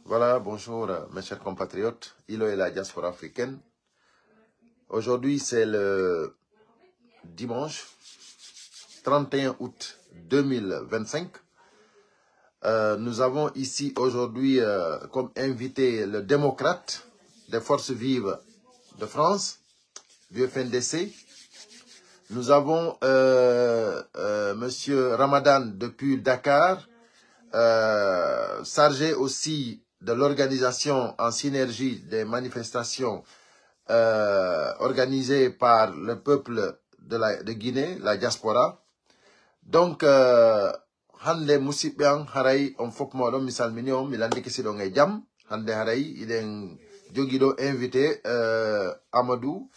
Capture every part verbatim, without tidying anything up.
Voilà, bonjour, euh, mes chers compatriotes, Ilo et la diaspora africaine. Aujourd'hui, c'est le dimanche trente et un août deux mille vingt-cinq. Euh, nous avons ici aujourd'hui, euh, comme invité le démocrate des forces vives de France, du F N D C. Nous avons, euh, euh, Monsieur Ramadan depuis Dakar, euh, chargé aussi de l'organisation en synergie des manifestations, euh, organisées par le peuple de la, de Guinée, la diaspora. Donc, euh, hannde, musidɓe an, haray on fof mooɗon, mi salmini on, mi landike si hiɗon e jam. Hannde haray hiɗen jogii ɗo invité, euh, Amadou,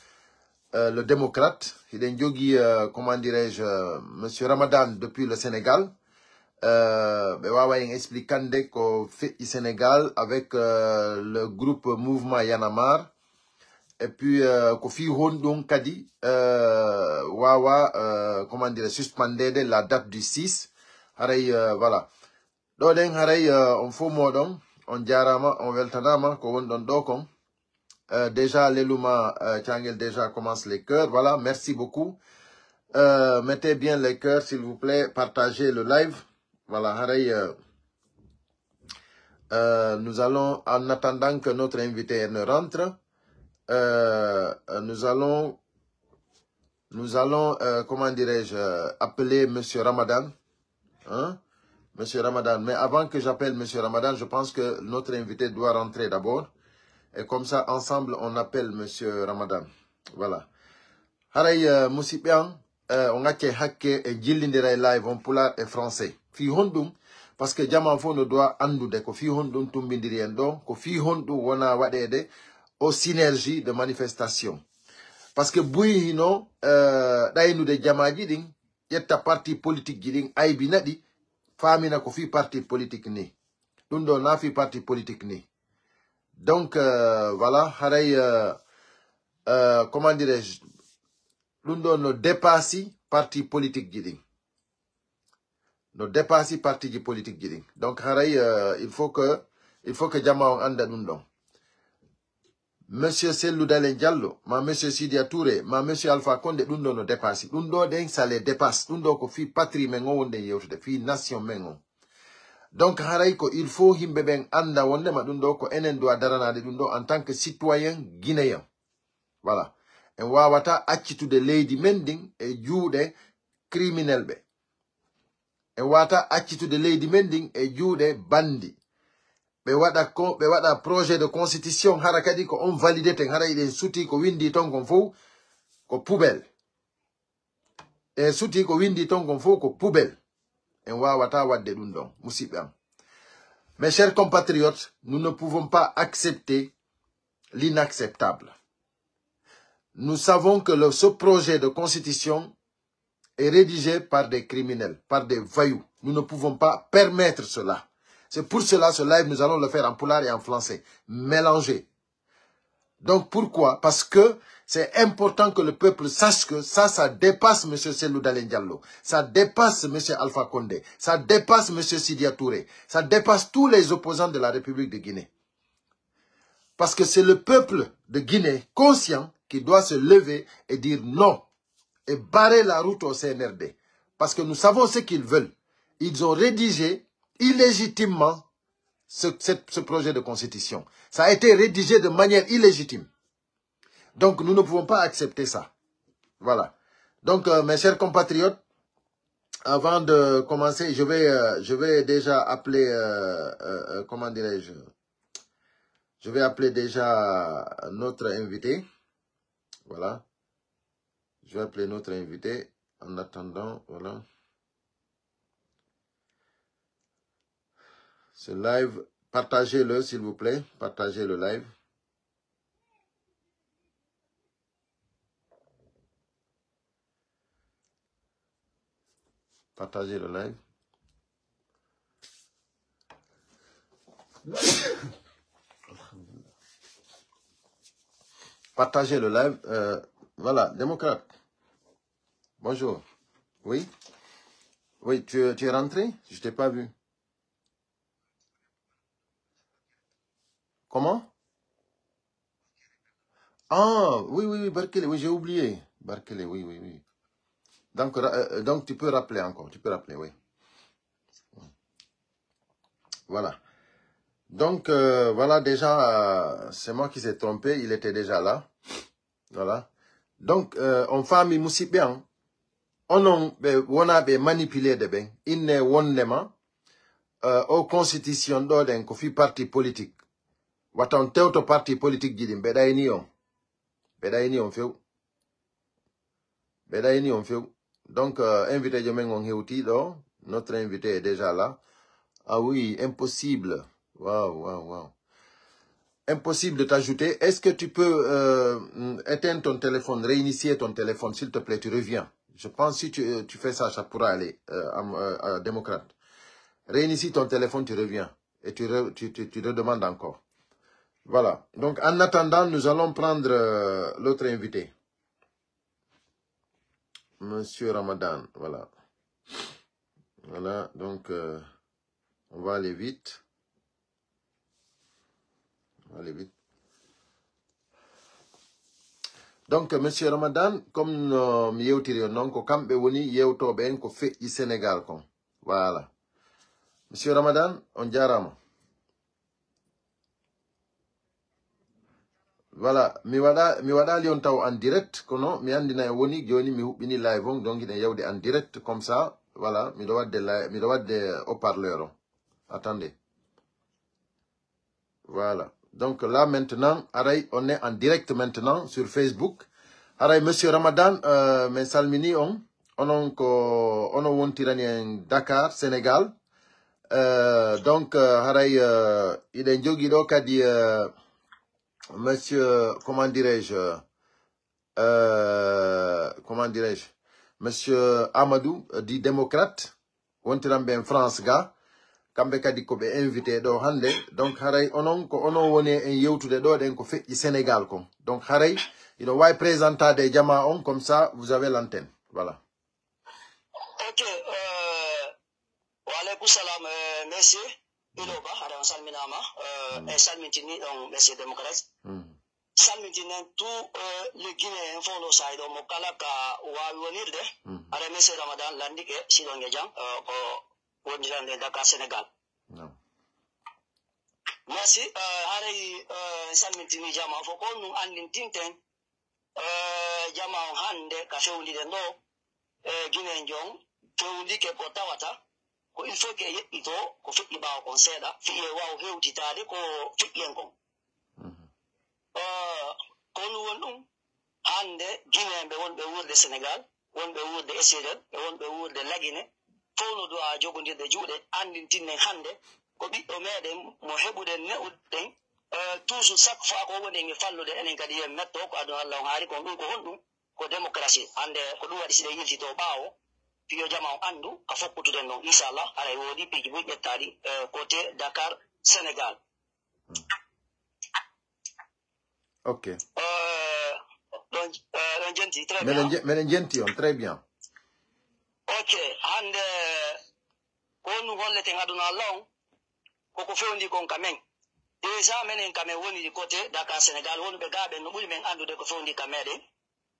euh, le démocrate. Hiɗen jogii, euh, comment dirais-je, euh, Monsieur Ramadan depuis le Sénégal. Euh, ɓe waawa en expliquande ko feƴƴi Sénégal avec, euh, le groupe Mouvement Y'en a marre. Et puis, euh, ko fii honɗun kadi, euh, waawa, euh, comment dire, suspendede la date du six. Haray, euh, voilà. Ɗo ɗen haray, euh, on fof mooɗon, on jaaraama, on weltanaama ko wonɗon ɗo kon. Euh, déjà, leluma, euh, Cangel déjà commence les cœurs. Voilà, merci beaucoup. Euh, mettez bien les cœurs, s'il vous plaît. Partagez le live. Voilà, haray, euh, euh, nous allons, en attendant que notre invité ne rentre, euh, euh, nous allons, nous allons, euh, comment dirais-je, euh, appeler Monsieur Ramadan. Hein? Monsieur Ramadan. Mais avant que j'appelle Monsieur Ramadan, je pense que notre invité doit rentrer d'abord. Et comme ça, ensemble, on appelle Monsieur Ramadan. Voilà. Haray, euh, musidɓe an, euh, on accay hakke e jillindira e live on pulaar e français. Fii honɗun? Parce que jamaa fof no doit anndude ko fii honɗun tumbindiri en ɗo, ko fii honɗun wona waɗeede o synergie de manifestation. Parce que buy hino, euh, ɗaynude jamaaji ɗin, ƴetta parti politique ji ɗin, aybina ɗi, faamina ko fii parti politique ni. Ɗun ɗo na fii parti politique ni. Donc, euh, voilà, haray, euh, euh, comment dirais-je, ɗun ɗo no dépassé parti politique ji ɗin. No dépassé parti ji politique ji ɗin. Donc, haray, euh, il faut que, il faut que jamaa on annda ɗun ɗon. Monsieur Cellou Dalein Diallo, ma Monsieur Sidia Touré, ma Monsieur Alpha Condé, ɗun ɗo no dépassé. Ɗun ɗo ɗen, ça les dépasse. Ɗun ɗo ko fii patrie men on wonɗen yewtude, fii nation men on. Donc, haray ko il faut yimɓe ɓen annda wonndema ɗun ɗo ko enen doit daranaade ɗun ɗo en tant que citoyen guinéen. Voilà. En waawataa accitude leydi men ndin e juuɗe criminel ɓe. En waawataa accitude leydi men ndin e juuɗe bandi. Ɓe waɗa ko, ɓe waɗa projet de constitution, hara kadi ko on valideten, hara hiɗen sutii ko winndii ton kon fow ko poubelle. E sutii ko winndii ton kon fow ko poubelle. En waawataa waɗde ɗun ɗon, musidɓe am. Mes chers compatriotes, nous ne pouvons pas accepter l'inacceptable. Nous savons que le, ce projet de constitution est rédigé par des criminels, par des voyous. Nous ne pouvons pas permettre cela. C'est pour cela ce live, nous allons le faire en pulaar et en français, mélangé. Donc pourquoi? Parce que c'est important que le peuple sache que ça, ça dépasse Monsieur Cellou Dalein Diallo, ça dépasse Monsieur Alpha Condé, ça dépasse Monsieur Sidia Touré, ça dépasse tous les opposants de la République de Guinée. Parce que c'est le peuple de Guinée conscient qui doit se lever et dire non et barrer la route au C N R D. Parce que nous savons ce qu'ils veulent. Ils ont rédigé illégitimement ce, cette- ce projet de constitution. Ça a été rédigé de manière illégitime. Donc, nous ne pouvons pas accepter ça. Voilà. Donc, euh, mes chers compatriotes, avant de commencer, je vais, euh, je vais déjà appeler, euh, euh, euh, comment dirais-je, je vais appeler déjà notre invité. Voilà. Je vais appeler notre invité. En attendant, voilà. Ce live, partagez-le, s'il vous plaît. Partagez le live. Partagez le live. Partagez le live. Euh, voilà, démocrate. Bonjour. Oui. Oui, tu, tu es rentré? Je t'ai pas vu. Comment? Ah, oui, oui, oui, Barkele, oui, j'ai oublié. Barkele, oui, oui, oui. Donc, ra- euh, donc, tu peux rappeler encore, tu peux rappeler, oui. Voilà. Donc, euh, voilà, déjà, euh, c'est moi qui s'est trompé, il était déjà là. Voilà. Donc, euh, on famille musiɓɓe an, onon ɓe wona ɓe manipuleede ɓen, inne wondema, euh, o constitution ɗo ɗen ko fi parti politique. Wata on tewto parti politique ji ɗin, ɓe ɗayni on. Ɓe ɗayni on few. Ɓe ɗayni on few. Donc, euh, invité jo men on hewti ɗo. Notre invité est déjà là. Ah oui, impossible. Waouh, waouh, waouh. Impossible de t'ajouter. Est-ce que tu peux euh, mm, éteindre ton téléphone, réinitier ton téléphone, s'il te plaît, tu reviens. Je pense que si tu, euh, tu fais ça, ça pourra aller euh, à, à- à démocrate. Réinitie ton téléphone, tu reviens. Et tu, re- tu, tu, tu redemandes encore. Voilà. Donc, en attendant, nous allons prendre euh, l'autre invité. Monsieur Ramadan, voilà. Voilà, donc euh, on va aller vite. On va aller vite. Donc, Monsieur Ramadan, comme no mi yewtiri on non, ko kamɓe woni yewtooɓe en ko feƴƴi Sénégal kon. Voilà. Monsieur Ramadan, on jarama. Voilà, mi waɗa mi waɗali on taw en direct, kono mi andina en woni joni mi huɓɓini live on, donc hiɗen yewde en direct comme ça. Voilà, miɗo wadde live, miɗo wadde haut-parleur on. Attendez. Voilà. Donc là maintenant, haray on est en direct maintenant sur Facebook. Haray Monsieur Ramadan, euh, min salmini on. Onon ko onon wontirani en Dakar, Sénégal. Euh, donc euh, haray euh, hiɗen jogi ɗo kadi euh, Monsieur, comment dirais-je, euh, comment dirais-je, Monsieur Amadou euh, dit démocrate. Wontiran ɓen France ga, kamɓe kadi ko ɓe invité ɗo hannde. Donc haray onon ko onon woni en yewtude ɗo ɗen ko feƴƴi Sénégal kon. Donc haray hiɗo wawi présentade e jama on, comme ça vous avez l'antenne. Voilà. Ok, euh, wa alaikum salam, euh, monsieur Iloba, haray on salminama, euh, e salmintini ɗon monsieur démocrate. Salmintinen tout euh, le Guinéen fof ɗo saa'i ɗo mo kala ka waawi wonirde. Haray monsieur Ramadan landike siɗon e jam euh, ko wondirande Dakar Sénégal. Non. Merci euh, haray euh, salmintini jama fof ko ɗum anndintinten euh, jama on hannde ka fewndiden ɗo e Guinéen jon fewndike ko tawata ko il faut que yeɓɓito ko feƴƴi ɓaawo kon seeɗa fii e waaw hewtitaade ko feƴƴi en kon. Ko ɗum woni ɗum hannde Guinéen ɓe wonɓe wuurde Senegal, wonɓe wuurde Esirel e wonɓe wuurde Lagine fow no du'a jogondirde juuɗe anndintinnen hannde ko ɓiɗɗo meɗen mo heɓuɗen ne'uɗen toujours chaque fois ko woni en e fallude enen kadi yen metto ko aduna Allah on haali kon ɗum ko honɗum? Ko démocratie. Hannde ko ɗum waɗi si ɗen yiltitoo ɓaawo fii yo jama on anndu ka fokkutuden ɗon inchallah haray woodi piiji buy ƴettaaɗi côté Dakar Senegal. Ok. Ɗon ɗon jenti très Meɗen bien. je- meɗen jenti on très bien. Ok, hannde ko honɗum holleten aduna Allah on koko fewndi kon ka men. Déjà menen ka men woniri côté Dakar Senegal wonuɓe gaa ɓen no ɓuri men anndude ko fewndi ka meɗen.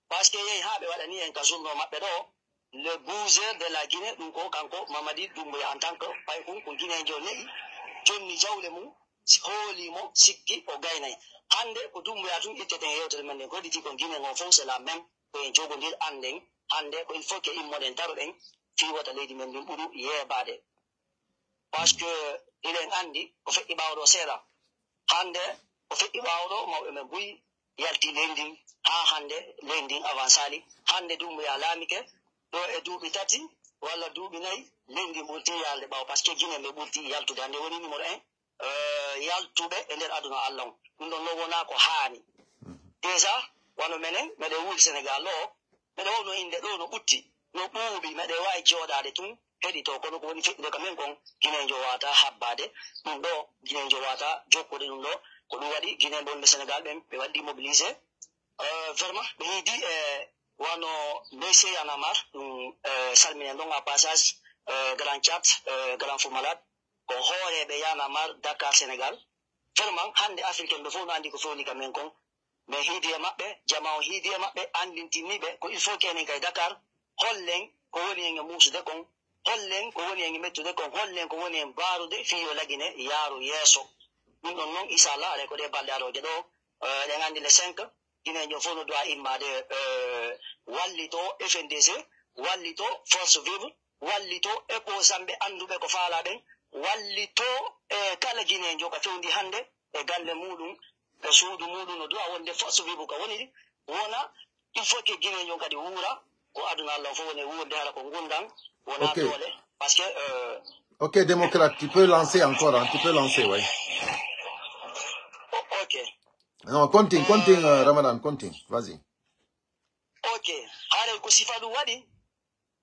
Parce que yehi haa ɓe waɗani en ka journaux maɓɓe ɗo le bouger de la Guinée ɗum ko kanko Mamadi Doumbouya en tant que paykun ko Guinéenjo ne'i jonni jawle mum si hooli mo sikki o gaynay. Hannde ko Doumbouya tun itteten e yewtere men nden ko hedditi kon Guinée ngo fow c'est la même ko en jogondir annden hannde ko il faut que immoɗen daroɗen fii wota leydi men ndin ɓuru yeebaade. Parce que hiɗen anndi ko feƴƴi ɓaawo ɗo seeɗa. Hannde ko feƴƴi ɓaawo ɗo mawɓe men buy yalti leydi ndin haa hannde leydi ndin avansaali. Hannde Doumbouya laamike ɗo e duuɓi tati walla duuɓi nayi leydi ndin ɓurti yaalde ɓaawo parce que Guinée ɓe ɓurti yaltude hannde woni numéro un euh, yaltuɓe e nder aduna Allah on. Ɗum ɗon ɗon wonaa ko haani. Déjà wano menen meɗen wuuri Senegal ɗo meɗen wowno innde ɗo no ɓutti no ɓuuɓi meɗen waawi jooɗaade tun heɗito kono ko woni feƴƴude ka men kon Guinéenjo waata habbaade ɗum ɗo Guinéenjo waata jokkude ɗum ɗo ko ɗum waɗi Guinéen wonɓe Senegal ɓen ɓe waɗi mobilisé euh, vraiment ɓe yiidi e wano Monsieur Y'en a marre ɗum euh, salminen ɗon à passage euh, grand chat euh, grand fou malade ko hooreeɓe Y'en a marre Dakar Senegal Vraiment, hannde Africain ɓe fof no anndi ko fewndi ka men kon. Mais hiidi e maɓɓe, jamaa on hiidi e maɓɓe, anndintini ɓe ko il faut que enen kay Dakar, hollen ko woni en e muusude kon, hollen ko woni en e mettude kon, hollen ko woni en baarude fii yo Lagine yaaru yeeso. Ɗum ɗon non, inchallah, aray ko ɗee balɗe arooje ɗoo, eh, eɗen anndi le cinq, Guinéen on fof no duwaa immaade, eh, wallitoo F N D C, wallitoo Force Vive, wallitoo opposant ɓe annduɓe ko faalaa ɓen, wallitoo, eh, kala Guinéen ka fewndi hannde e galle muuɗum, e suudu muuɗum, no duwaa wonde Force Vive ka woniri, wona, il faut que Guinéen on kadi wuura, ko aduna Alla on fof woni e wuurde, hara ko ngurndan, wona Ok. doole, parce que, euh, Ok, démocrate, tu peux lancer encore, hein, tu peux lancer, oui. O-, ok. Non, continue, continue, euh, Ramadan, continue, vas-y. Ok, haray ko sifa ɗum waɗi,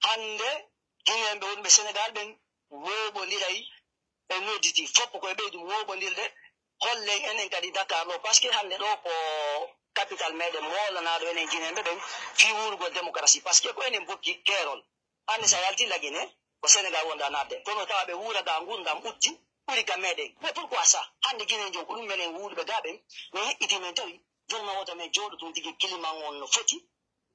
hannde Guinéen ɓe wonɓe Sénégal ɓen mooɓondiray e nodditi, fof ko e ɓeydu mooɓondirde, hollen enen kadi Dakar ɗo, parce que hannde ɗo ko capital meɗen moolanaaɗo enen Guinéen ɓe ɓen fii wuurugol démocratie, parce que ko enen bokki keerol. Hannde so a yalti Lagine, ko Sénégal wonda naatde, kono tawa ɓe wuura ga ngurndan ɓutti ɓuri ga meɗen. Mais pourquoi ça? Hannde Guinéen on ko ɗum menen wuuruɓe ga ɓen, min heɓɓiti men tawi, jooni ma wota men jooɗo tun tigi climat on no foti,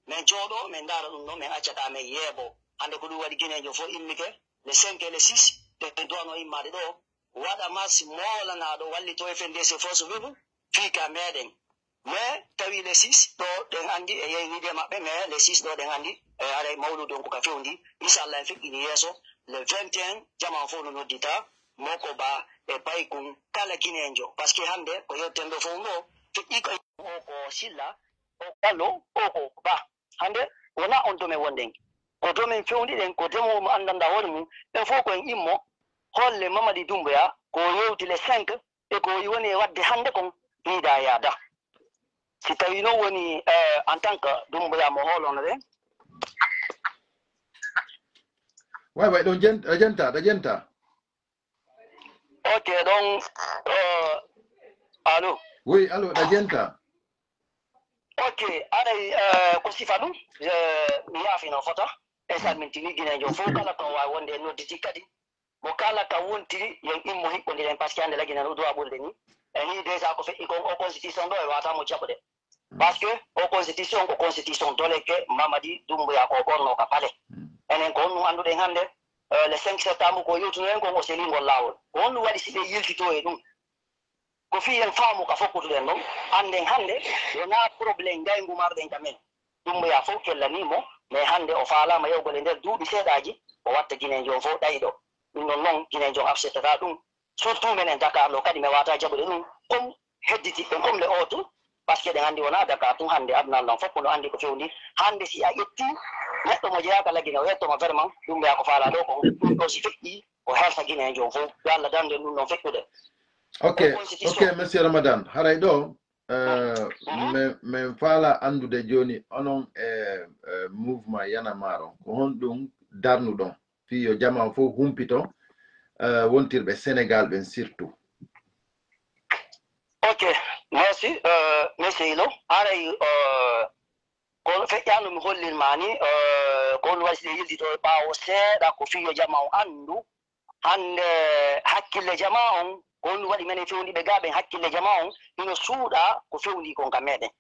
men jooɗo, men ndaara ɗum ɗo, men accata men yeebo. Hannde ko ɗum waɗi Guinéen on fof immike, le cinq et le six, ɓe duwano immaade ɗo, waɗa marche moolanaaɗo wallito F N D C Force Vive, fii ka meɗen. Mais tawi le six ɗo ɗen anndi e yehi hiide maɓɓe, mais le six ɗo ɗen anndi e haray mawludu on ko ka fewndi. Inchallah, en feƴƴini yeeso le vingt et un, jamaa on fof no noddita, Moko Ba e Paykun, kala Guinéen on. Parce que hannde ko yewten ɗo fof ngo, feƴƴi ko o ko Silla, o Kalo, o ko Ba. Hannde wona on domaine wonɗen. Ko domaine fewndi ɗen, ko demowo mo anndanɗaa hoore mum. En fof ko en immo, holle Mamadi Doumbouya, ko o yewti le cinq, e ko o woni e waɗde hannde kon, hiida yaada. Si tawi non woni, eh, en tant que Doumbouya mo hoolono ɗen. Way, way, ɗon jen-, ɗa jenta, ɗa jenta. Ok, ɗon, eh, allo? Oui, allo, ɗa jenta. Ok, aray, eh, ko sifa ɗum, eh, mi yaafino fota, e salmintini Guinéen on fof kala ko waawi wonde e nodditi kadi. Mo kala ka wontiri, yo en immo hiɓɓondiren, parce que hannde Lagine no duwaa ɓurde ni. En yii déjà ko feƴƴi kon, o constitution ɗo e wata mo jaɓude. Parce que o constitution ko constitution doleke Mamadi Doumbouya ko ɓorno ka palais. Enen ko honɗum annduɗen hannde, eh, le cinq septembre ko yewtunoɗen kon o selii ngol laawol. Ko honɗum waɗi si ɓe yiltitoo e ɗum? Ko fii en faamu ka fokkutuɗen ɗon, annden hannde wonaa problème ngayngu marɗen ka men. Doumbouya fof kellanii mo, mais hannde o faalaama yahugol e nder duuɓi seeɗaaji, o watta Guinéen on fof ɗayɗo. Ɗum ɗon non, Guinéen on acceptata ɗum. Surtout menen Dakar ɗo kadi, mi waawataa jaɓude ɗum. Comme hedditiiɓe, comme les autres, parce que eɗen anndi wonaa Dakar tun hannde, aduna Alla on fof no anndi ko fewndi. Hannde si a ƴetti neɗɗo mo jeyaa ka Lagine, o yetto ma vraiment, Doumbouya ko faalaa ɗo, ko ɗum ɗo si feƴƴii, ko hersa Guinéen on fof. Yo Alla dandu en ɗum ɗon feƴƴude. Ok, ok, monsieur Ramadan. Haray ɗo, eh, min, min faalaa anndude jooni onon e, eh, mouvement Y'en a marre on, ko honɗum darnuɗon fii yo jamaa fof humpito, eh, wontirɓe Sénégal ɓen surtout? Ok, merci, eh, monsieur Ilo. Haray, eh, Ko feƴƴaano mi hollirmaa ni, eh, ko on waɗi si ɗe yiltitoo e ɓaawo seeɗa, ko fii yo jamaa on anndu. Hannde hakkille jamaa on, ko on waɗi menen fewndiiɓe gaa ɓen, hakkille jamaa on hino suuɗa ko fewndii kon ka meɗen.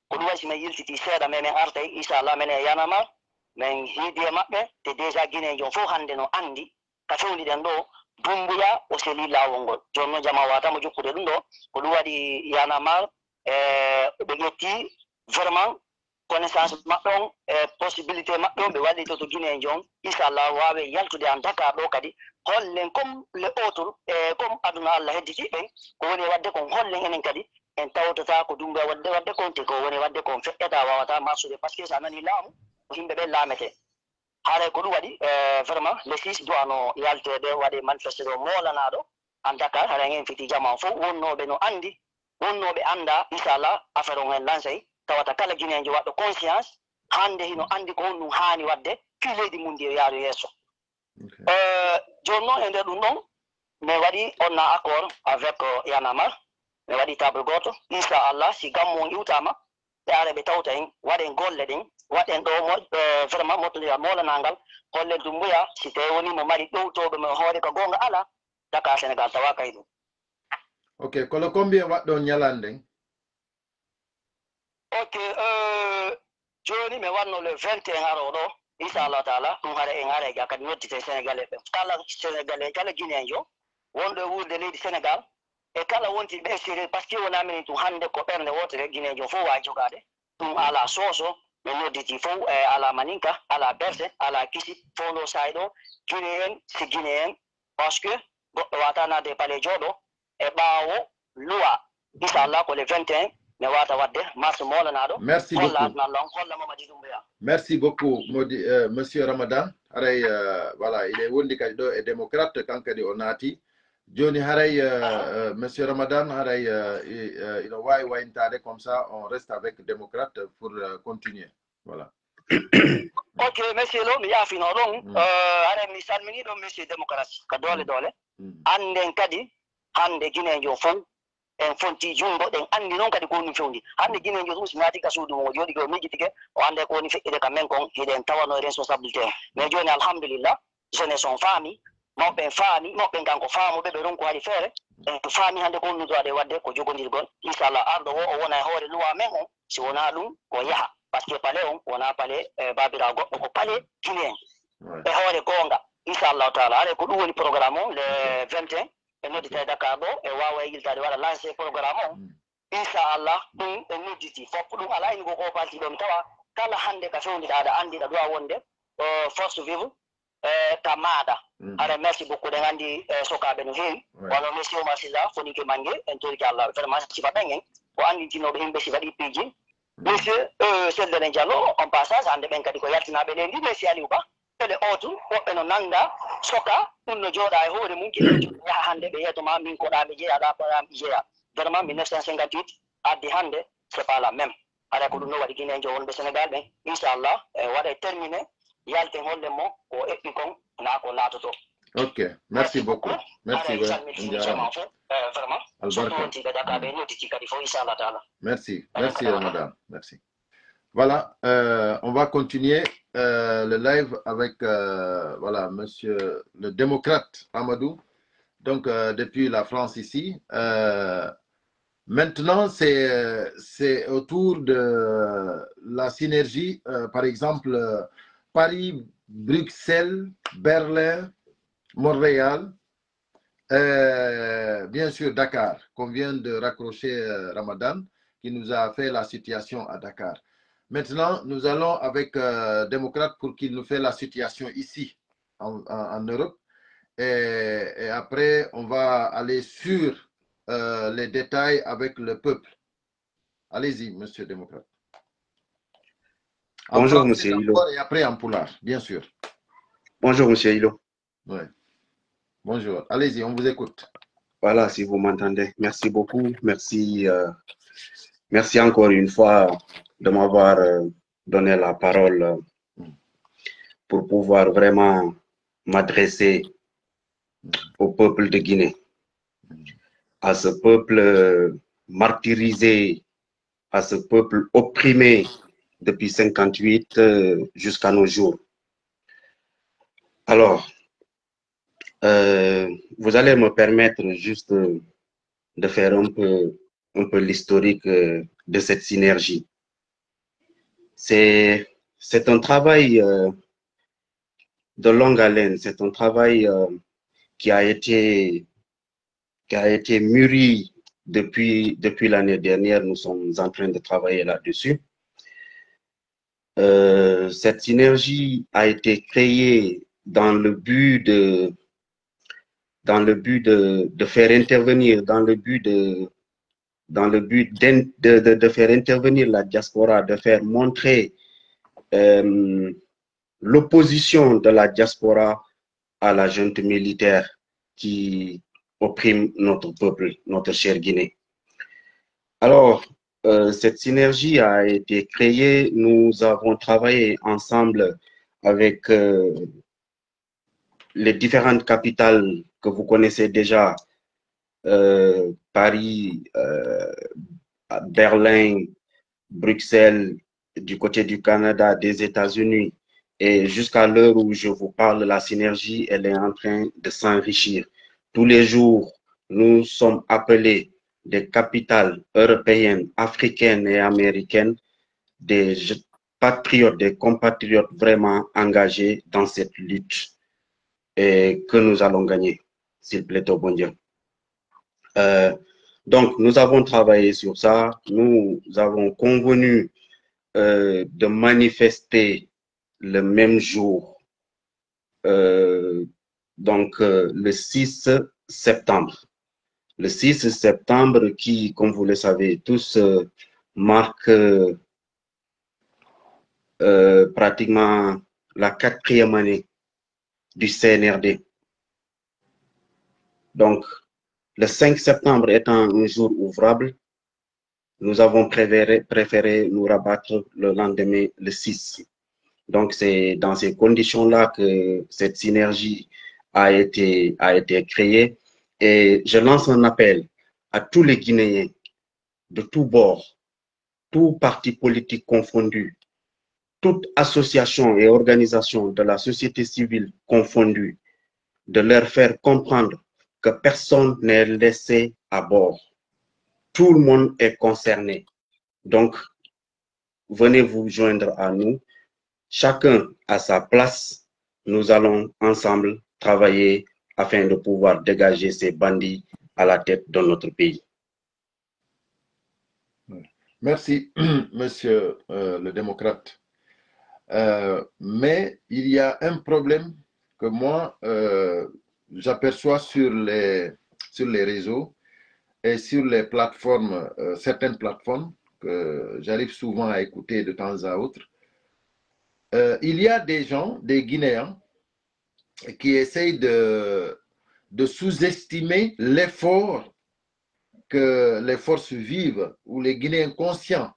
Ko ɗum waɗi si men yiltitii seeɗa, men, men artay, inchallah, menen e Y'en a marre, men hiidi e maɓɓe, te déjà Guinéen on fof hannde no anndi ka fewndi ɗen ɗo, Doumbouya o selii laawol ngol. Jooni non, jamaa waata mo jokkude ɗum ɗo. Ko ɗum waɗi Y'en a marre, eh, ɓe ƴetti vraiment connaissance maɓɓe on, e possibilité maɓɓe on, ɓe wallitoto Guinéen on. Inchallah, waawe yaltude en Dakar ɗo kadi. Hollen comme les autres, e comme aduna Allah hedditi ɓen, ko woni e waɗde kon, hollen enen kadi en tawtata ko Doumbouya waɗde, waɗde kon, te ko woni e waɗde kon feƴƴata, waawata marsude, parce que so a nanii laamu, ko yimɓe ɓen laametee. Haray ko ɗum waɗi, eh, vraiment, le six du'ano yalteede, waɗe manifeste ɗo moolanaaɗo en Dakar, haray en fiti jamaa on fof, wonnooɓe no anndi, wonnooɓe anndaa, inchallah, affaire on en lancey, tawata kala Guinéenjo waɗɗo conscience, hannde hino anndi ko honɗum haani waɗde, fii leydi mum ndi yo yaaru yeeso. Ok. Eh, jooni non e nder ɗum ɗon, min waɗi on accord avec, euh, Y'en a marre. Min waɗi table gooto. Inchallah, si gammu on iwtaama, ɓe ara ɓe tawta en, waɗen golle ɗen, waɗen ɗo mo, eh, vraiment mottondira moolanangal, hollen Doumbouya, si tawii wonii mo mari ɗowtooɓe mo hoore ko goonga alaa, Dakar Sénégal tawaaka e ɗum. Ok, ko le combien waɗɗon ñalande nden? Ok, euh, jooni mi wanno le vingt et un arooɗo, inchallahu taala, ɗum hara en ara e ga kadi noddite Sénégalais ɓen. Kala Sénégalais, kala Guinéenjo wonɗo e wuurde leydi Sénégal, e kala wonti ɓe extérieur, parce que wonaa minen tun hannde ko ɓernde wootere Guinéenjo fof waawi jogaade. Ɗum alaa sooso, mi nodditi fof, e alaa maninka, alaa berse, alaa kisi, fof ɗo saa'i ɗo, Guinéen, c'est Guinéen, parce que goɗɗo waawataa naatde e palais jooɗo, e ɓaawo luwa. Inchallah, ko le vingt et un, mi waawata waɗde marche moolanaaɗo. Merci beaucoup. Aduna Allah on, holla Mamadi Doumbouya. Merci beaucoup, Modi, euh, Monsieur Ramadan. Haray, euh, voilà, il est wondi kadi ɗo e démocrate, kan kadi o naati. Jooni haray, euh, euh, Monsieur Ramadan, haray, euh, i- euh, ino waawi wayintaade, comme ça, on reste avec démocrate pour euh, continuer. Voilà. Ok, monsieur Lo, mi yaafino ɗon. Mm. Euh, haray mi salmini ɗon, monsieur démocratie, ka doole doole. Mm. Annden kadi, hannde Guinéenjo fof, en fonti junngo, ɗen anndi noon kadi ko woni fewndi. Hannde Guinéenjo tun si naati ka suudu mum, o jooɗi ko o miijitike, o annday ko woni feƴƴude ka men kon, hiɗen tawano e responsabilité. Mais jooni, alhamdulillah, jeunesse on faami, mawɓe ɓen faami, mawɓe ɓen kanko faamuɓe, ɓe ronku hari feere. En faami hannde ko woni waɗde, ko jogondirgol. Inchallah, arɗo wo, o wona e hoore luwa men on, si wonaa ɗum, o yaha. Parce que palais on, wonaa palais, eh, baabiraawo goɗɗo, ko palais Guinéen. Ouais. E hoore goonga, inchallahu taala. Haray ko ɗum woni programme on, le vingt et un, e noddita e Dakar ɗo, e waawa e yiltaade waɗa lancé programme on. Mm. Inchallah, ɗum en nodditi. Fof ɗum alaa, en ko ko palti ɗo. Mi tawa kala hannde ka fewndiɗaa, aɗa anndi, aɗa duwa wonde, euh, force vive, euh, ka maaɗa. Mm. Haray merci beaucoup, ɗen anndi, euh, sokaaɓe no heewi. Ouais. Wano monsieur Omar Silla, Fonike Mange, en torike Allah. Vraiment, sifa ɓen en, ko annditinooɓe yimɓe sifa ɗi piiji. Mm. Monsieur, euh, Seldere Diallo, en passage, hannde ɓen kadi ko yaltinaaɓe leydi, monsieur Aliou Ba. Tele o tun, woɓɓe no nannga, soka, ɗum no jooɗa e hoore mum, kila yaha hannde ɓe yeeto ma, min ko ɗa ɓe jeeya, ɗa ko ɗa mi jeeya. Vraiment, mille neuf cent cinquante-huit, addi hannde, c'est pas la même. Haray ko ɗum no waɗi Guinéenjo wonɓe Sénégal ɓen, inchallah, e waɗa e terminé, yalten hollen mo ko eɓɓi kon, naa ko laatoto. Ok, merci beaucoup. Merci, Haray ouais, salmini on fii dirait. Jama fof, euh, vraiment. Albarka. Surtout on tiiɗe Dakar ɓe nodditi kadi fof, inchallah taala. Merci, merci Ramadan, merci. Voilà, euh, on va continuer euh, le live avec euh, voilà, monsieur le démocrate Amadou, donc euh, depuis la France ici. Euh, maintenant, c'est euh, c'est au tour de la synergie, euh, par exemple, euh, Paris, Bruxelles, Berlin, Montréal, euh, bien sûr Dakar, qu'on vient de raccrocher euh, Ramadan, qui nous a fait la situation à Dakar. Maintenant, nous allons avec euh, Démocrate pour qu'il nous fait la situation ici, en, en- en Europe. Et, et après, on va aller sur euh, les détails avec le peuple. Allez-y, monsieur Démocrate. En Bonjour, français monsieur Hilo. D'abord et après en pulaar, bien sûr. Bonjour, monsieur Hilo. Ouais. Bonjour. Allez-y, on vous écoute. Voilà, si vous m'entendez. Merci beaucoup. Merci, euh, merci encore une fois de m'avoir euh, donné la parole euh, Mm. pour pouvoir vraiment m'adresser Mm. au peuple de Guinée, Mm. à ce peuple euh, martyrisé, à ce peuple opprimé depuis cinquante-huit euh, jusqu'à nos jours. Alors, euh, vous allez me permettre juste de, de faire un peu, un peu l'historique euh, de cette synergie. C'est, c'est un travail euh, de longue haleine, c'est un travail euh, qui a été, qui a été mûri depuis, depuis l'année dernière. Nous sommes en train de travailler là-dessus. Euh, cette synergie a été créée dans le but de, dans le but de, de faire intervenir, dans le but de, dans le but d'in- de, de, de faire intervenir la diaspora, de faire montrer euh, l'opposition de la diaspora à la junte militaire qui opprime notre peuple, notre chère Guinée. Alors, euh, cette synergie a été créée. Nous avons travaillé ensemble avec euh, les différentes capitales que vous connaissez déjà, euh, Paris, euh, Berlin, Bruxelles, du côté du Canada, des États-Unis. Et jusqu'à l'heure où je vous parle, la synergie, elle est en train de s'enrichir. Tous les jours, nous sommes appelés des capitales européennes, africaines et américaines, des je- patriotes, des compatriotes vraiment engagés dans cette lutte. Et que nous allons gagner, s'il plaît au bon Dieu. Euh, donc, nous avons travaillé sur ça. Nous avons convenu euh, de manifester le même jour, euh, donc euh, le six septembre. Le six septembre qui, comme vous le savez tous, euh, marque euh, euh, pratiquement la quatrième année du C N R D. Donc, le cinq septembre étant un jour ouvrable, nous avons préféré, préféré nous rabattre le lendemain, le six. Donc, c'est dans ces conditions-là que cette synergie a été, a été créée. Et je lance un appel à tous les Guinéens de tous bords, tous partis politiques confondus, toute association et organisation de la société civile confondue, de leur faire comprendre que personne n'est laissé à bord. Tout le monde est concerné. Donc, venez vous joindre à nous. Chacun à sa place, nous allons ensemble travailler afin de pouvoir dégager ces bandits à la tête de notre pays. Merci, monsieur euh, le démocrate. Euh, mais il y a un problème que moi, euh, j'aperçois sur les, sur les réseaux et sur les plateformes, euh, certaines plateformes que j'arrive souvent à écouter de temps à autre. Euh, il y a des gens, des Guinéens, qui essayent de, de sous-estimer l'effort que les forces vives ou les Guinéens conscients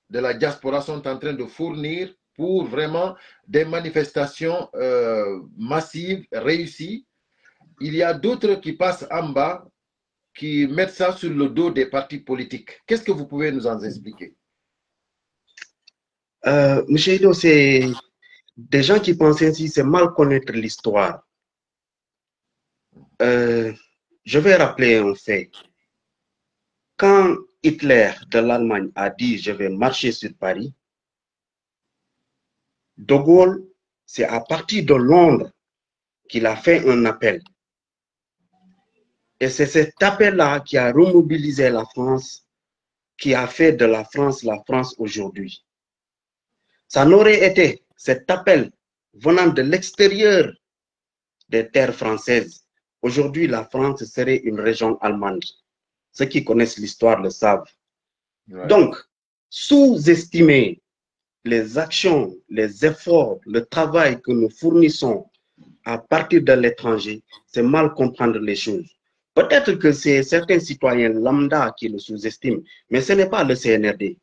de la diaspora sont en train de fournir pour vraiment des manifestations euh, massives, réussies. Il y a d'autres qui passent en bas, qui mettent ça sur le dos des partis politiques. Qu'est-ce que vous pouvez nous en expliquer ? Euh, Monsieur Ido, c'est des gens qui pensent ainsi, c'est mal connaître l'histoire. Euh, je vais rappeler un fait. Quand Hitler de l'Allemagne a dit je vais marcher sur Paris, De Gaulle, c'est à partir de Londres qu'il a fait un appel. Et c'est cet appel-là qui a remobilisé la France, qui a fait de la France la France aujourd'hui. Ça n'aurait été cet appel venant de l'extérieur des terres françaises. Aujourd'hui, la France serait une région allemande. Ceux qui connaissent l'histoire le savent. Ouais. Donc, sous-estimer les actions, les efforts, le travail que nous fournissons à partir de l'étranger, c'est mal comprendre les choses. Peut-être que c'est certains citoyens lambda qui le sous-estiment, mais ce n'est pas le C N R D.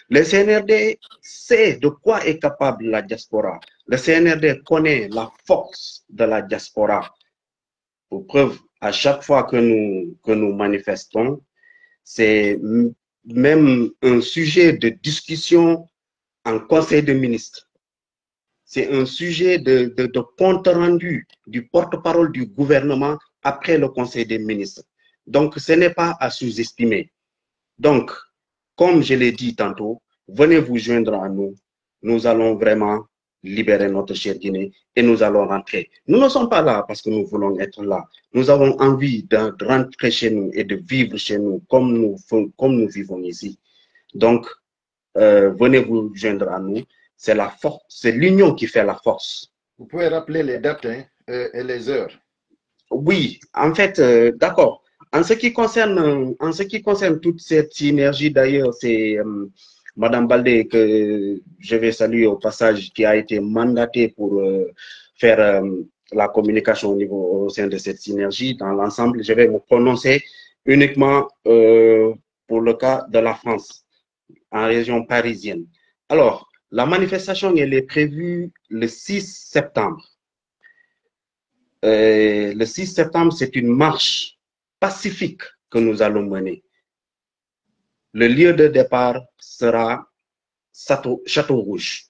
Le C N R D sait de quoi est capable la diaspora. Le C N R D connaît la force de la diaspora. Pour preuve, à chaque fois que nous, que nous manifestons, c'est m- même un sujet de discussion en Conseil des ministres. C'est un sujet de, de, de compte-rendu du porte-parole du gouvernement après le Conseil des ministres. Donc, ce n'est pas à sous-estimer. Donc, comme je l'ai dit tantôt, venez vous joindre à nous. Nous allons vraiment libérer notre chère Guinée et nous allons rentrer. Nous ne sommes pas là parce que nous voulons être là. Nous avons envie de, de rentrer chez nous et de vivre chez nous comme nous, comme nous vivons ici. Donc, euh, venez vous joindre à nous. C'est la force, c'est l'union qui fait la force. Vous pouvez rappeler les dates, hein, euh, et les heures. Oui, en fait, euh, d'accord. En ce qui concerne, en ce qui concerne toute cette synergie, d'ailleurs, c'est euh, Madame Baldé que je vais saluer au passage, qui a été mandatée pour euh, faire euh, la communication au niveau, au sein de cette synergie. Dans l'ensemble, je vais me prononcer uniquement euh, pour le cas de la France, en région parisienne. Alors, la manifestation, elle est prévue le six septembre. Euh, le six septembre, c'est une marche pacifique que nous allons mener. Le lieu de départ sera Château, Château Rouge.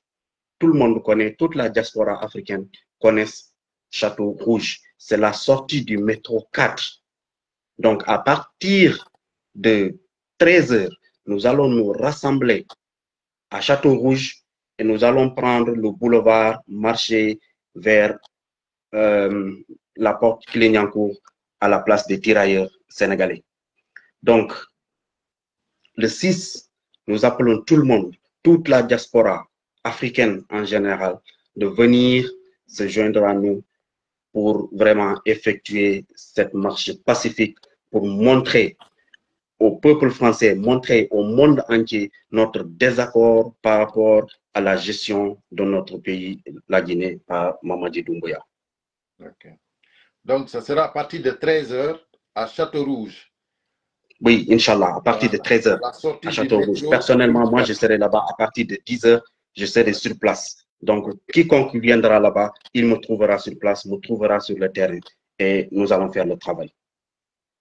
Tout le monde connaît, toute la diaspora africaine connaît Château Rouge. C'est la sortie du métro quatre. Donc, à partir de treize heures, nous allons nous rassembler à Château Rouge et nous allons prendre le boulevard, marcher vers euh, la porte Clignancourt à la place des tirailleurs sénégalais. Donc, le six, nous appelons tout le monde, toute la diaspora africaine en général, de venir se joindre à nous pour vraiment effectuer cette marche pacifique pour montrer au peuple français, montrer au monde entier notre désaccord par rapport à la gestion de notre pays, la Guinée, par Mamadi Doumbouya. Ok. Donc, ça sera à partir de treize heures à Château Rouge. Oui, Inch'Allah, à partir de treize heures à Château Rouge. Personnellement, moi, je serai là-bas à partir de dix heures, je serai sur place. Donc, quiconque viendra là-bas, il me trouvera sur place, me trouvera sur le terrain et nous allons faire le travail.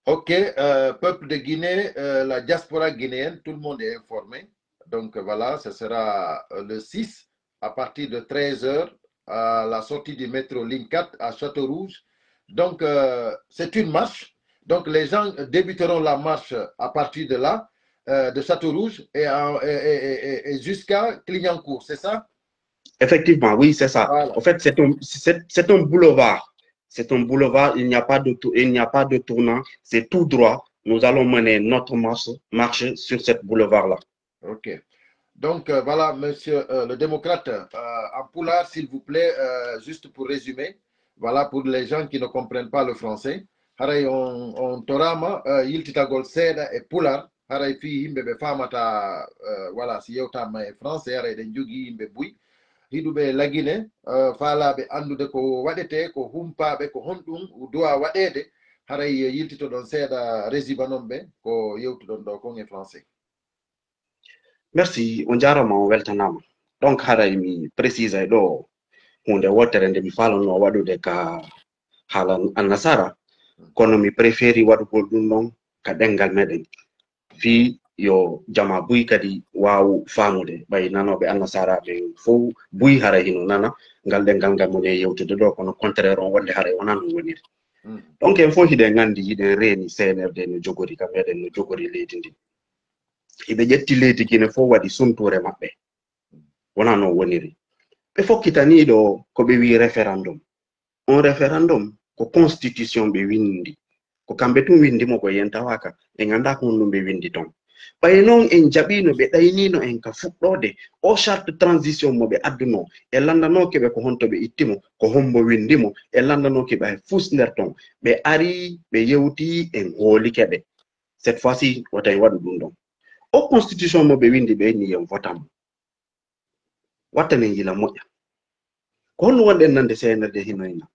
Ok, euh, peuple de Guinée, euh, la diaspora guinéenne, tout le monde est informé. Donc voilà, ce sera euh, le six à partir de treize heures à la sortie du métro Ligne quatre à Château Rouge. Donc euh, c'est une marche. Donc les gens débuteront la marche à partir de là, euh, de Château Rouge et, en- et- et- et- et jusqu'à Clignancourt, c'est ça? Effectivement, oui, c'est ça. Voilà. En fait, c'est un, c'est c'est un boulevard. C'est un boulevard, il n'y a pas de, tou- il n'y a pas de tournant, c'est tout droit. Nous allons mener notre marche, marche sur ce boulevard-là. Ok. Donc euh, voilà, monsieur euh, le démocrate, euh, en pulaar, s'il vous plaît, euh, juste pour résumer, voilà, pour les gens qui ne comprennent pas le français, haray on, on toraama euh, yiltitagol seeɗa e pulaar, haray fii yimɓe ɓe faamata, euh, voilà, si yewtaama e français, haray eɗen njogii yimɓe buy, hiɗuɓe la Guinée, euh, faalaaɓe anndude ko waɗetee, ko humpaaɓe, ko honɗum duwaa waɗeede, haray yiltitoɗon seeɗa, resibanon ɓe ko yewtuɗon ɗoo kon e français. Merci, on jaaraama, on weltanaama. Donc, haray mi précisay ɗoo huunde wootere nde mi faalannoo waɗude ka haala annasara, kono mi préféri waɗugol ɗum ɗon ka ɗemngal meɗen. Fii yo jamaa buy kadi waawu faamude, ɓay nanooɓe annasara ɓen fow buy haray hino nana ngal ɗemngal ngal woni e yewtude ɗoo, kono contraire on wonde haray wonaa non woniri. Donc, en fow hiɗen anndi, hiɗen reeni C N R D no jogori ka meɗen, no jogori leydi ndin. Hiɓe ƴetti leydi Gine fow waɗi suntuure maɓɓe. Wonaa non woniri. Ɓe fokkitanii ɗoo ko ɓe wi'i référendum. On référendum ko constitution ɓe winndi. Ko kamɓe tun winndi mo, ko en tawaaka. En anndaa ko honɗum ɓe winndi ton. Ɓay non en jaɓiino, ɓe ɗayniino en ka fuɗɗoode. O charte transition mo ɓe addunoo, en lanndanooke ɓe ko honto ɓe itti mo, ko hombo winndi mo, en lanndanooke ɓe hay fus nder ton. Ɓe arii, ɓe yewtii, en hoolike ɓe. Cette fois-ci, wota en waɗu ɗum ɗon. O constitution mo ɓe winndi, ɓe inni yo en votan mo. Wattanen yila moƴƴa. Ko honno wonɗen nande C N R D hino ina?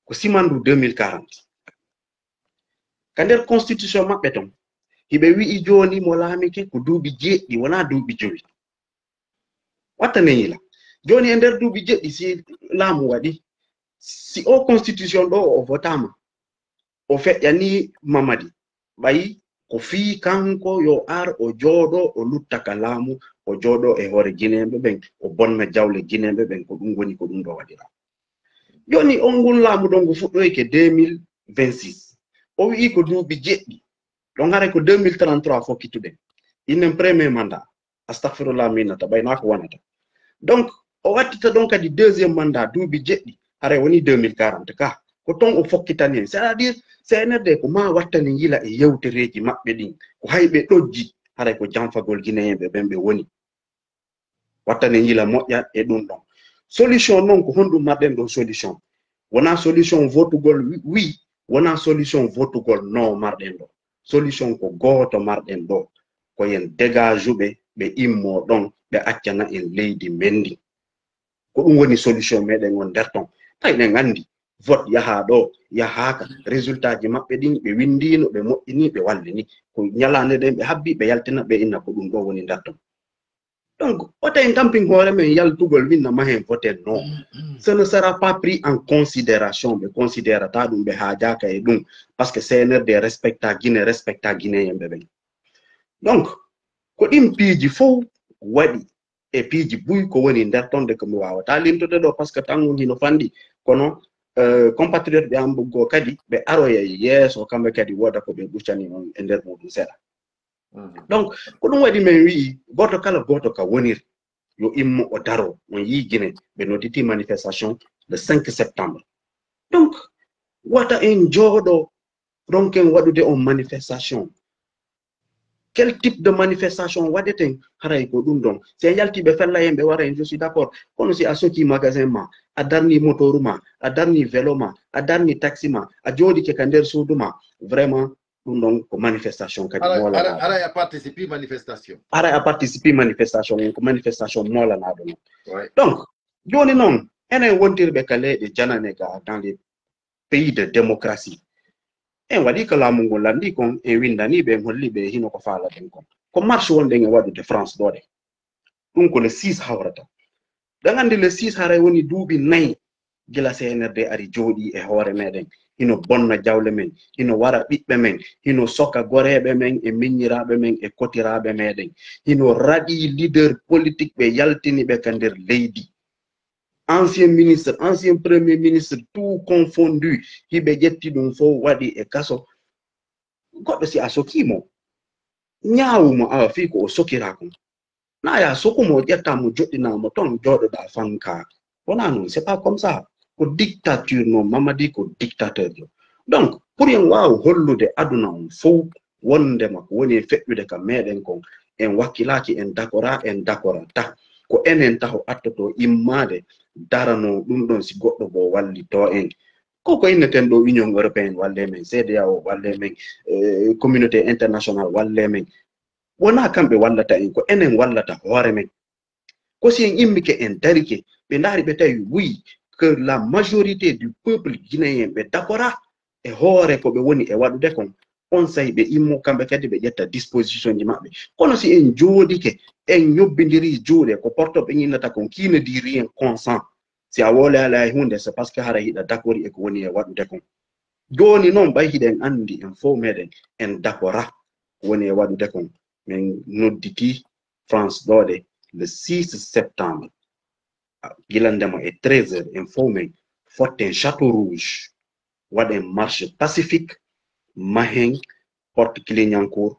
Ko simandu deux mille quarante. Ka nder constitution maɓɓe ton, hiɓe wi'i jooni mo laamike ko duuɓi jeeɗiɗi, wonaa duuɓi jowi. Wattanen yila. Jooni e nder duuɓi jeeɗiɗi, si laamu waɗi, si o constitution ɗoo o votaama, o feƴƴanii Mamadi, ɓay ko fii kanko yo ar o jooɗoo, o lutta ka laamu, o jooɗoo e hoore Gineeɓe ɓen, o bonna jawle Gineeɓe ɓen, ko ɗum woni ko ɗum ɗoo waɗiraa. Jooni on ngun laamu ɗon ngu fuɗɗoyke deux mille vingt-six. O wi'i ko duuɓi jeeɗiɗi. Ɗon haray ko deux mille trente-trois fokkituɗen. Inen premier mandat. Astaghfirullah, minata, ɓay naa ko wonata. Donc, o wattita ɗon kadi deuxième mandat duuɓi jeeɗiɗi, haray woni deux mille quarante ka. Ko ton o fokkitani en. C'est-à-dire, C N R D ko maa wattani yila e yewtereeji maɓɓe ɗin. Ko hay ɓe ɗojji, haray ko janfagol Gineyeeɓe ɓen ɓe woni. Wattani yila moƴƴa e ɗum ɗon. Solution non, ko honɗum marɗen ɗoo solution? Wonaa solution votugol wi, wi, wonaa solution votugol non marɗen ɗoo. Solution ko gooto marɗen ɗoo. Ko yen dégage ɓe, ɓe immoo ɗon, ɓe accana en leydi men ndin. Ko ɗum woni solution meɗen on nder ton. Tawi eɗen anndi, vote yahaa ɗoo, yahaaka. Résultat ji maɓɓe ɗin, ɓe winndiino, ɓe moƴƴinii, ɓe wallini. Ko ñalaande ɗen ɓe habbi, ɓe yaltina, ɓe inna ko ɗum ɗoo woni nder ton. Donc, wota en tampin hoore men yaltugol winna mahen vote non. Ce ne sera pas pris en considération, ɓe considérata ɗum, ɓe haajaaka e ɗum, parce que C N R D respecta Guinée, respecta Guinéen ɓe ɓen. Donc, ko ɗin piiji fow waɗi e piiji buy ko woni nder ton de ko mi waawata lintude ɗoo, parce que tan on hino fanɗi, kono euh, compatriote ɓe am goo kadi ɓe aroya yeeso, kamɓe kadi wooda ko ɓe ɓuccani on e nder muɗum seeɗa. Donc, ko ɗum waɗi men wi'i, gooto kala gooto ka woniri, yo immo o daro. On yii Gine, ɓe nodditi manifestation le cinq septembre. Donc, wata en jooɗo, ronken waɗude on manifestation. Quel type de manifestation waɗeten? Haray ko ɗum ɗon. Si en yalti ɓe fella en, ɓe wara en, je suis d'accord. Kono si a soki magasin ma, a darni motoru ma, a darni vélo ma, a darni taxi ma, a jooɗike ka nder suudu ma, vraiment, ɗum ɗon ko manifestation kadi. Ara, moolanaɗo. Ara, ara a participe manifestation. Ara a participe manifestation, ko manifestation moolanaɗo non. Ouais. Donc, jooni non, enen wondirɓe ka leyɗe janane ga, dans les pays de démocratie, en waɗi ko laamu ngun lanndii kon, en winndanii ɓe, en holli ɓe hino ko faalaɗen kon. Ko marche wonɗen e waɗude France ɗoo ɗe. Ɗum ko le six hawrata. Ɗen anndi le six haray woni duuɓi nayi gila C N R D ari jooɗii e hoore meɗen. Hino bonna jawle men, hino wara ɓiɓɓe men, hino soka goreeɓe men e miñiraaɓe men e kotiraaɓe meɗen. Hino raɗii leader politique ɓe, yaltini ɓe ka nder leydi. Ancien ministre, ancien premier ministre, tout confondu, hiɓe ƴetti ɗum fof waɗi e kaso. Goɗɗo si a sokii mo, ñaawu mo awa fii ko o sokiraa kon. Naa ya soku mo, ƴetta mo, joɗɗinaa mo ton, jooɗoɗaa fanka. Wonaa non, c'est pas comme ça. Ko dictature non, Mamadi ko dictateur jo. Donc, pour en waaw hollude aduna on fow, wondema ko woni e feƴƴude ka meɗen kon, en wakkilaaki, en dakora, en dakora ta. Ko enen taho attoto immaade, darano ɗum ɗon si goɗɗo goo wallito en. Ko ko inneten ɗo Union Européenne walle men, C D A O walle men, eh, communauté internationale walle men. Wonaa kamɓe wallata en, ko enen wallata hoore men. Ko si en immike, en darike, ɓe ndaari, ɓe tawi, oui, que la majorité du peuple guinéen, ɓe dakora e hoore ko ɓe woni e waɗude kon, on say ɓe immo, kamɓe kadi ɓe ƴetta disposition ji maɓɓe. Kono si en jooɗike, en ñobbindiri juuɗe, ko porto ɓe ñinnata kon, qui ne dit rien consent. Si a wowlaali hay huunde, c'est parce que hara hiɗa dakori e ko woni e waɗude kon. Jooni non, ɓay hiɗen anndi en fow meɗen, en dakora ko woni e waɗude kon. Men nodditi France ɗoo ɗe le six septembre. Gila ndema e treize heures, en fow men fotten Château Rouge, waɗen marche pacifique, mahen Porte Clignancourt,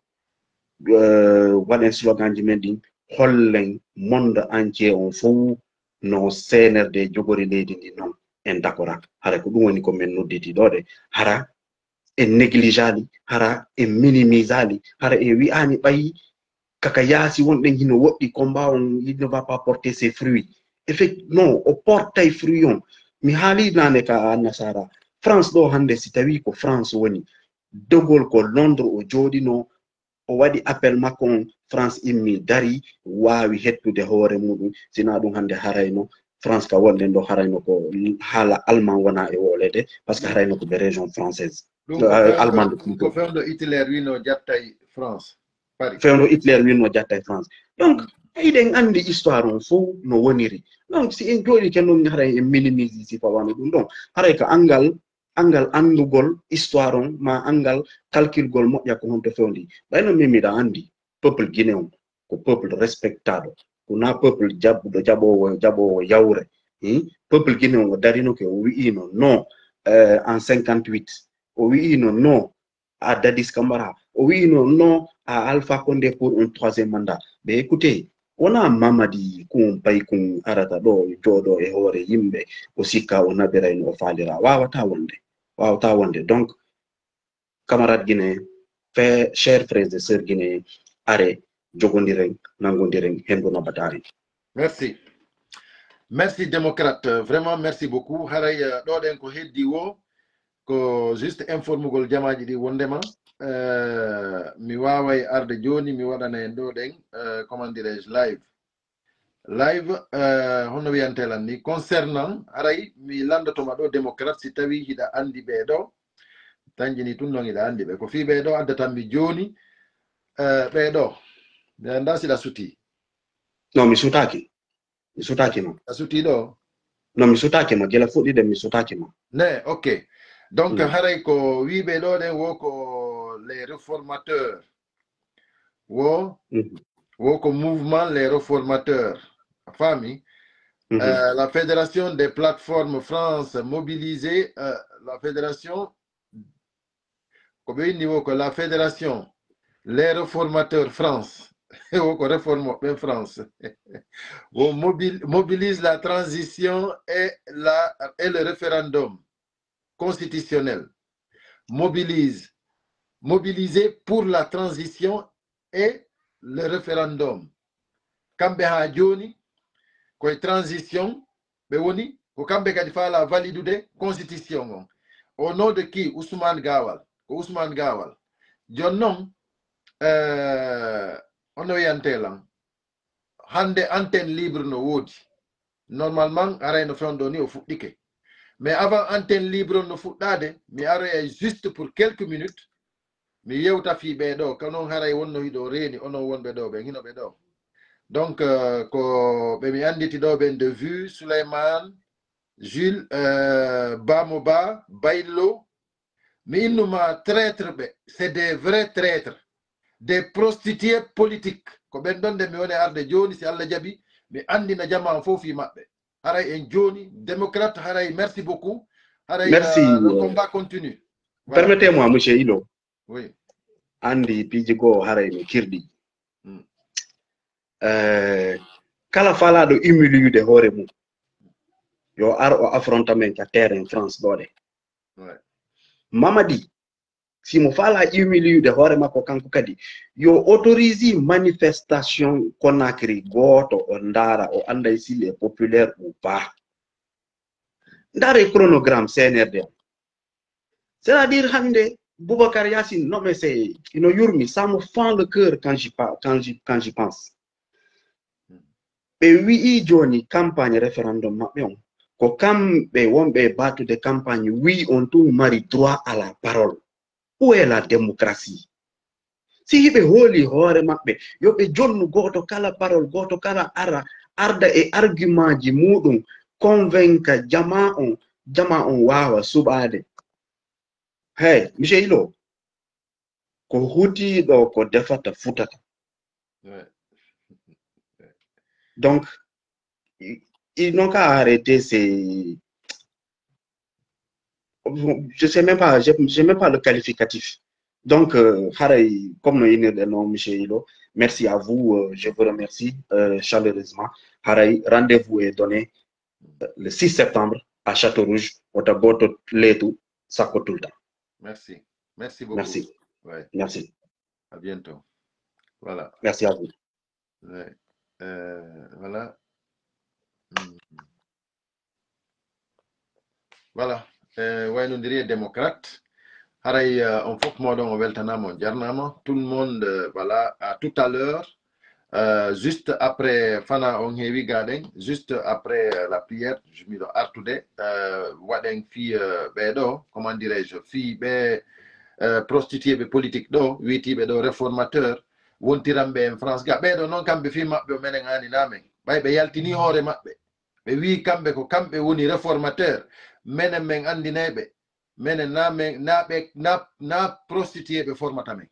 euh, waɗen slogan ji men ɗin, hollen monde entier on fow no C N R D jogori leydi ndin non, en dakora. Hara ko ɗum woni ko men nodditi ɗoo ɗe. Hara en négligeali, hara en minimisaali, hara en wi'aani ɓay kaka yaasi wonɗen hino woɗɗi, combat on, il ne va pas porter ses fruits. Effect-, non, o portay fruit on. Mi haali naane ka Annasara. France ɗoo hannde, si tawii ko France woni, De Gaulle ko Londres o jooɗinoo, o waɗi appel makko on, France immi, dari, waawi hettude hoore muɗum. Sinaa ɗum, hannde harayno France ka wonɗen ɗoo, harayno ko haala Allemand wona e wowleede, parce que harayno ko des régions françaises. Ɗum ko Euh, fewndo, allemande ɗum ko plutôt. Fewndo Hitler wino jattay France, Paris. Fewndo Hitler wino jattay France. Donc, hiɗen anndi histoire on fow no woniri. Donc, si en jooɗike non, haray en minimise sifa wano ɗum ɗon. Haray ko anngal, anngal anndugol histoire on, ma anngal calculgol moƴƴa ko honto fewndi. Ɓay non min miɗa anndi peuple guinéen on ko peuple respectaɗo. Ko na peuple jaɓuɗo, jaɓoowo, jaɓoowo yawre. Hmm? Peuple guinéen on o darinoke, o wi'ino non, euh, en cinquante-huit. O wi'ino non à Dadis Camara. O wi'ino non à Alpha Condé pour un troisième mandat. Ɓe écoutez, wona Mamadi kun pay kun arata ɗo jooɗo e hoore yimɓe, o sikka o naɓiray no o faalira. Waawata wonde. Waawata wonde. Donc, camarades guinéens, fe-, chers frères et sœurs guinéens, are jogondiren, nangondiren, hendu no bataari. Merci. Merci, démocrate. Vraiment, merci beaucoup. Haray, euh, ɗo ɗen ko heddi wo, ko juste informugol jamaaji ɗi wondema, euh, mi waaway arde jooni, mi waɗana en ɗo ɗen, euh, comment dirais-je, live. Live, euh, honno wiyante lan ni, concernant, haray mi lanndotoma ɗo démocrate, si tawi hiɗa anndi ɓee ɗo, tanjini tun non hiɗa anndi ɓe. Ko fii ɓee ɗo addatan mi jooni, euh, ɓee ɗo. Mi anndaa si ɗa sutii. Non, mi sutaaki. Mi sutaaki ma. A sutii ɗo? Non, mi sutaaki ma. Gila fuɗɗiɗen, mi sutaaki ma. Ne, ok. Donc, Mm. haray ko wiiɓe ɗo ɗen wo ko les réformateurs. Wo, Mhm. wo ko mouvement les réformateurs. A faami? Mhm. Euh, la Fédération des plateformes France mobilisée, euh, la fédération, ko ɓe inni wo ko la Fédération Les réformateurs France. Wo ko réforme ɓen France. Wo mobil-, mobilise la transition et la, et le référendum constitutionnel. Mobilise. Mobiliser pour la transition et le référendum. Kamɓe haa jooni, koye transition ɓe woni, ko kamɓe kadi faalaa validude constitution on. Au nom de qui? Ousmane Gawal. Ko Ousmane Gawal. Jooni non, eh, hono wiyantee lan, hannde antenne libre no woodi. Normalement, haray no fewndo ni o fuɗɗike. Mais avant antenne libre on no fuɗɗaade, mi aroyay juste pour quelques minutes, mi yewta fii ɓee ɗoo, ka non haray wonno hiɗo reeni, onon wonɓe ɗoo ɓen, hino ɓe ɗoo. Donc, euh, ko ɓe mi annditi ɗoo ɓen de vue, Souleymane, Jules, euh, Bamo Ba, Baylo, mi innuma traître ɓe, c'est des vrais traîtres, des prostituées politiques. Ko ɓen ɗon de mi woni arde jooni, si Allah jaɓi, mi anndina jamaa on fof fii maɓɓe. Haray en jooni, démocrate, haray merci beaucoup. Haray, Merci, euh, le euh, combat continue. Voilà. Permettez-moi, monsieur Ilo. Oui. Anndi piiji goo haray no kirɗi. Mm. Eh, kala faalaaɗo humiliude hoore mum, yo ar o affronta men ka terrain France ɗoo ɗe. Ouais. Mamadi, si mo faalaa humiliude hoore makko kanko kadi, yo autorise manifestation Conakry gooto, o ndaara, o annday s'il est populaire ou pas. Ndaaree chronogramme C N R D on. C'est-à-dire, hannde, Boubacar Yacine, non, mais c'est, ino yurmi, ça me fend le cœur quand j'y pa-, quand j'y, quand j'y pense. Ɓe wi'i jooni campagne référendum maɓɓe on, ko kamɓe wonɓe e baatude campagne, wi'i on tun mari droit à la parole. Où est la démocratie? Si hiɓe hooli hoore maɓɓe, yo ɓe jonnu gooto kala parole, gooto kala ara, arda e argumentji muuɗum, convainca jamaa on, jamaa on waawa suɓaade. Hey, monsieur Ilo, ko hutiiɗo ko defata futata. Ouais. Donc, i-, ils n'ont qu'à arrêter ces, je sais même pas, j'ai, j'ai même pas le qualificatif. Donc, euh, haray, comme no inirɗen non, monsieur Ilo, merci à vous, euh, je vous remercie, euh, chaleureusement. Haray, rendez-vous est donné, euh, le six septembre à Château Rouge, wota gooto leetu sakko tulta. Merci. Merci beaucoup. Merci. Ouais. Merci. À bientôt. Voilà. Merci à vous. Ouais. Euh, voilà. Hmm. Voilà. Euh, waynondiri e démocrate. Haray, euh, on fof mooɗon o weltanaama, on jarnaama. Tout le monde, euh, voilà, à tout à l'heure. Euh, juste après, fana on heewi gaaɗen, juste après, euh, la prière, je miɗo artude, euh, waɗen fii, euh, ɓee ɗoo, comment dirais-je, fii ɓee, euh, prostitué ɓe politique ɗoo, wiitiiɓe ɗoo réformateur, wontiranɓe en France ga. Ɓee ɗoo non kamɓe fii maɓɓe o menen aaninaa men. Ɓay ɓe yaltinii hoore maɓɓe. Ɓe wi'i kamɓe ko kamɓe woni réformateur. Menen men anndinay ɓe. Menen na men, na ɓe, na, na prostitué ɓe formata men.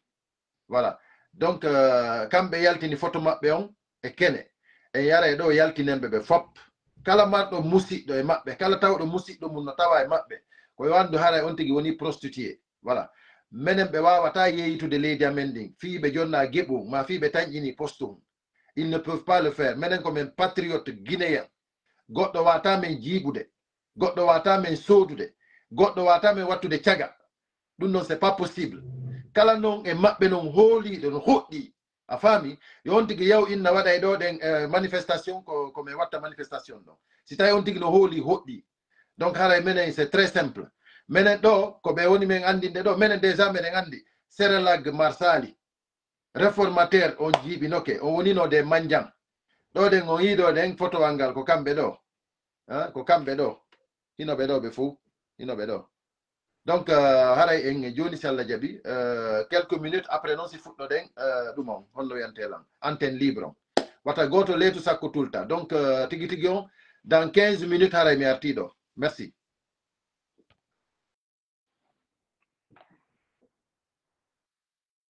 Voilà. Donc, euh, kamɓe yaltini photo maɓɓe on e kene. E yara e ɗoo yaltinen ɓe ɓe fop. Kala marɗo musiɗɗo e maɓɓe, kala tawɗo musiɗɗo mum no tawa e maɓɓe, ko yo anndu haray on tigi woni prostitué. Voilà. Menen ɓe waawataa yeeyitude leydi amen ndin. Fii ɓe jonnaa geɓu, maa fii ɓe tanƴinii poste hun. Ils ne peuvent pas le faire. Menen ko men patriote guinéen. Goɗɗo waawataa men jiiɓude. Goɗɗo waawataa men soodude. Goɗɗo waawataa men wattude caga. Ɗum non, c'est pas possible. Kala non e maɓɓe non hooliiɗo no hoɗɗi. A faami? Yo on tigi yaw inna waɗa e ɗoo ɗen, eh, manifestation ko, ko men watta manifestation ɗon. Si tawi on tigi no hooli hoɗɗi. Donc haray menen c'est très simple. Menen ɗoo, ko ɓe woni men anndinde ɗoo. Menen déjà menen anndi. Serelak Marsali. Réformateur on jiiɓinoke, on wonino de manjan. Ɗoo ɗen on yi'i ɗoo ɗen fotowal ngal ko kamɓe ɗoo. Hein, ko kamɓe ɗoo. Hino ɓe ɗoo ɓe fow. Hino ɓe ɗoo. Donc, euh, haray en jooni si Allah jaɓi, euh, quelques minutes après non si fuɗɗoɗen, euh, ɗum on, holno wiyantee lan, antenne libre on. Wata gooto leetu sakko tulta. Donc, euh, tigi tigi on, dans quinze minutes haray mi artii ɗoo. Merci.